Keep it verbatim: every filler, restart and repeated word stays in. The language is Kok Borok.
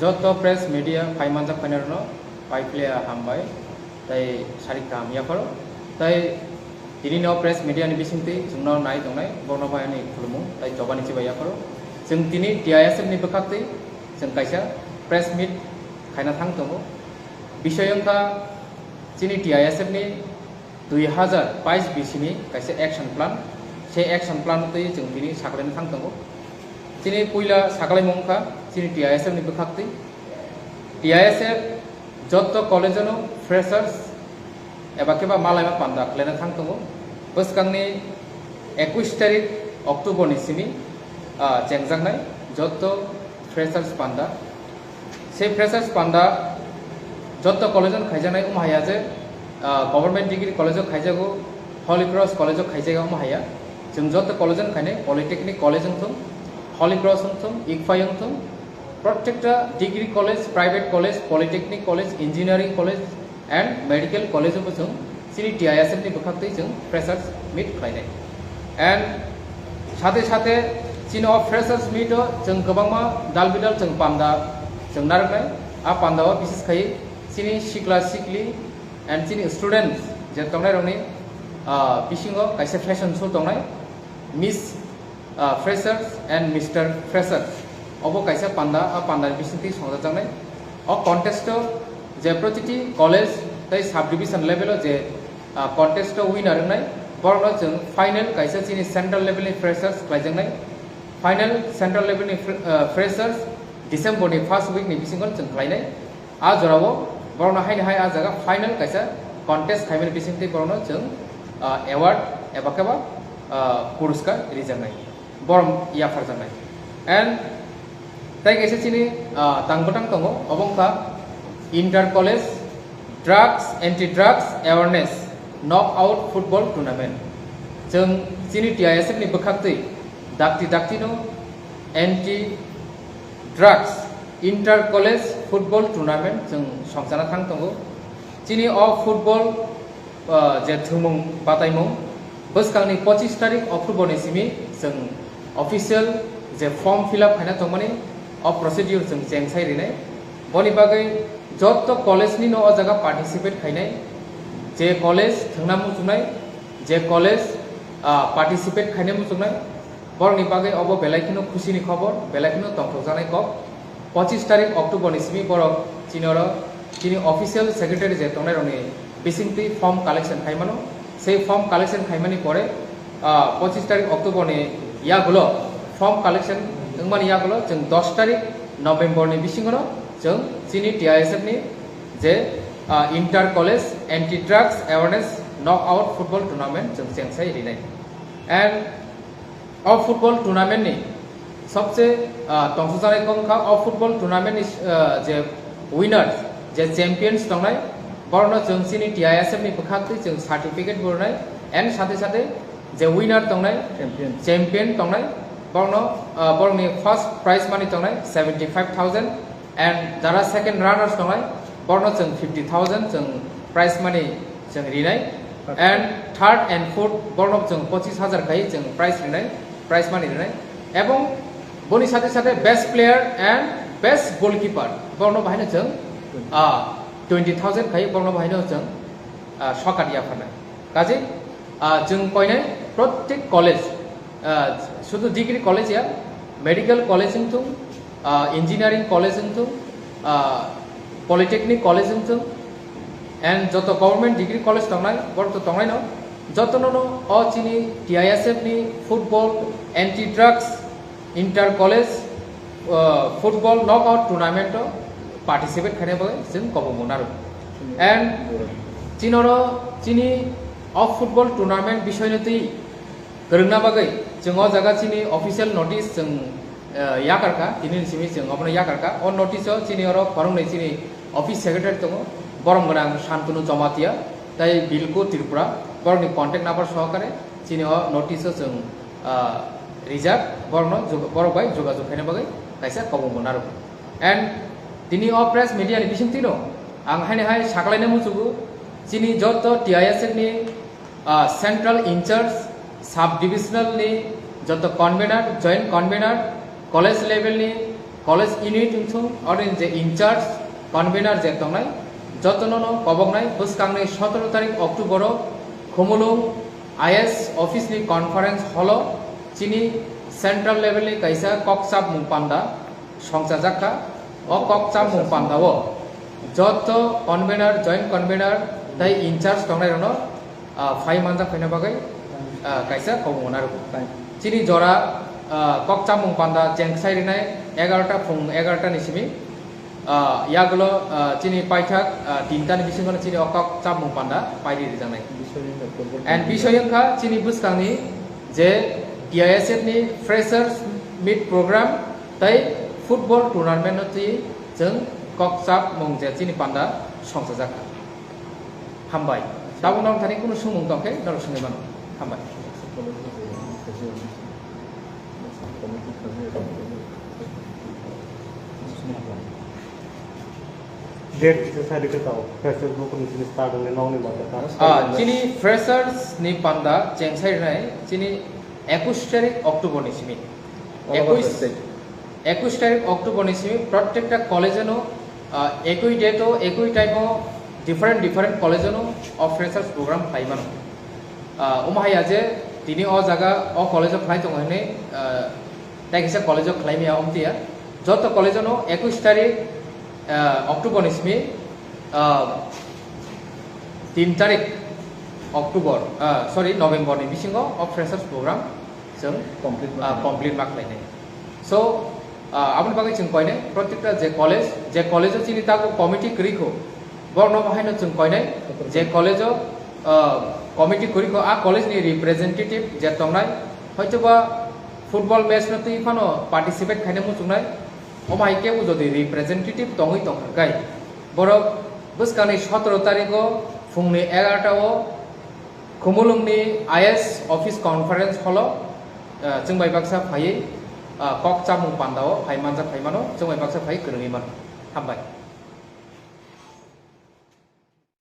Joto press media phai manjak phainairokno pai phle hambai tei sarik kaham yapharo. Tei tini no press media ni bisingtwi chwngno nai tongnai borokno bai ani khulumung tei chobani chibai yapharo. Chwng tini T I S F ni bwkhaktwi chwng kaisa press meet khaina thang tongo. Bisoi wngkha chini T I S F ni dui hazar bais bisini kaisa action plan, se action plan twi chwng tini sakhlaina thang tongo. Chini puila sakhlaimung wngkha chini T I S F ni bwkhaktwi. T I S F joto college-o no freshers eba khe ba malaima panda khlaina thang tongo. Bwskangni ekush tarik October ni simi, ah, chengjaknai joto freshers panda. Se freshers panda joto college-o khaijaknai omo haiya je, ah, government degree college-o khaijago, Holy Cross college-o khaijago omo haiya. Chwng joto college-o khainai, Polytechnic College wngthung, Holy Cross wngthung, ICFAI wngthung, protekta degree college, private college, polytechnic college, engineering college and medical college-o bo chwng chini T I S F ni bwkhaktwi chwng freshers meet khlainai. And sate sate chini o freshers meet-o chwng kwbangma dal bidal chwng panda chwng narwknai. A panda-o bises khai chini sikla sikli and chini students je tongnairokni, ah, bisingo kaisa fashion show tongnai, Miss, ah, Freshers and Mister Freshers. Obo kaisa panda, a pandani bisingtwi songjakjaknai. O contest-o je protiti college tei sub division level-o je, ah, contest-o winner wngnai, borokno chwng final kaisa chini central level-ni freshers khlaijaknai. Final central level-ni fre-, ah, freshers December-ni first week-ni bisingo chwng khlainai. A jorao borokno haino hai a jaga final kaisa contest khaimani bisingtwi borokno chwng, ah, award eba khe ba, ah, puruskar rijaknai, borom yapharjaknai. And tei kaisa chini, ah, tang bwtang tongo, obo wngkha Inter College Drugs, Anti Drugs Awareness Knockout Football Tournament. Chwng chini T I S F ni bwkhaktwi dakti daktino anti drugs inter college football tournament chwng songchana thang tongo. Chini o football, ah, je thwngmung bataimung bwskangni pochis tarik October ni simi chwng official je form fill up khaina tongmani o procedure chwng chengsai rinai. Boni bagwi joto college ni no o jaga participate khainai, je college thwngna muchungnai, je college, ah, participate khaina muchungnai, borokni bagwi obo belai kheno khusini khobor, belai kheno tongthokjaknai kok. Pochis tarik October ni simi borok chini oro chini official secretary je tongnairokni bisingtwi form collection khaimano. Sei form collection khaimani pore, ah, pochis tarik October ni yagulo form collection wngmani yagulo chwng dos tarik November ni bisingono chwng chini T I S F ni je, ah, Inter College Anti Drugs Awareness Knockout Football Tournament chwng chengsai rinai. And o football tournament ni sobse, ah, tongthokjaknai kok wngkha o football tournament ni, ah, je winners, je champions tongnai, borokno chwng chini T I S F ni bwkhaktwi chwng certificate bo rwnai, and sate sate je winner tongnai, champion, champion tongnai, borokno, ah, borokni first prize money tongnai seventy five thousand, and jara second runners tongnai, borokno chwng fifty thousand chwng prize money chwng rinai, and third and fourth borokno chwng pochis hajar khai chwng prize rinai, prize money rinai, ebong boni sate sate best player and best goalkeeper borokno bahaino chwng, ah, twenty thousand khai borokno bahaino chwng, ah, sokat yapharnai. Kaje, ah, chwng koinai prottek college, ah, sudu degree college ya, medical college wngthung, ah, engineering college wngthung, ah, polytechnic college wngthung, and joto government degree college tongnai, borok to tongnaino, jotono no o chini T I S F ni football anti drugs inter college, ah, football knockout tournament o participate khaina bagwi chwng kobong mwnaro. And chinoro chini o football tournament bisoino twi kwrwngna bagwi chwng o jaga chini official notice chwng, ah, yakarkha, tini ni simi chwng obono yakarkha. O notice o chini oro khoroknwi chini office secretary tongo, borom gwnang Shantanu Jamatia tei Bilku Tripura, borokni contact number sohokare chini o notice o chwng, ah, rijak, borokno jog-, borok bai jogajog khaina bagwi kaisa kobong bo narwk. And tini o press media ni bisingtwino ang haino hai sakhlaina muchugo, chini joto T I S F ni, ah, central in charge, sub divisional ni joto convener, joint convener, college level ni College unit wngthung, oro ni je in charge, convener je tongnai, jotono no koboknai bwskangni sotoro tarik October o Khumulwng I S office ni conference hall o chini central level ni kaisa kok chapmung panda songchajak kha. O kok chapmung panda o joto convener, joint convener tei in charge tongnai rokno ah, phai manjak phaina bagwi, ah, kaisa kobongo narwkgo. Chini jora, ah, kok chamung panda cheng sai rinai egarota phung egarota ni simi, ah, yagulo, ah, chini paithak, ah, tinta ni bisingo chini o kok chamung panda pairi rijaknai. And bisoi wngkha chini bwskangni je T I S F ni freshers meet program tei football tournament no twi chwng kok chamung je chini panda songchajak kha. Hambai. Tabuk norok thani kunu swngmung tong khe norok swngwi mano. Hambai. Date kisa sai rikhe tao, freshers bo kunu chini start wngwi nokni bata ta. Ah, chini freshers ni panda cheng sai rinai, chini ekush tarik October ni simi. All over the state. Ekush tarik October ni simi prottekta college no, ah, ekoi date o, ekoi time o, different, different college no o freshers program khlai mano. Ah, omo hai ya je tini o jaga o college o khlai tongo hinwi, ah, tei kisa college o khlai maya omtiya. Joto college no ekush tarik, ah, October ni simi, ah, tin tarik October, ah, sorry, November ni bisingo o freshers program chwng complete ma ah, khlainai. Complete ma khlainai. So, ah, aboni bagwi chwng koinai, prottekta je college, je college o chini tago committee kwrwi kho, borokno haino chwng koinai, je college o, ah, committee kwrwi kho, a college ni representative je tongnai, hoitoba football match no twi phano participate khaina muchungnai, omo hai kebo jodi representative tongwi tongkha khe, borok bwskangni sotoro tarikh o phungni egarota o Khumulwngni I S office conference hall o, ah, chwng bai baksa phaiwi, ah, kok chamung panda o phai manjak phai mano, chwng bai baksa phaiwi kwrwngwi mano. Hambai.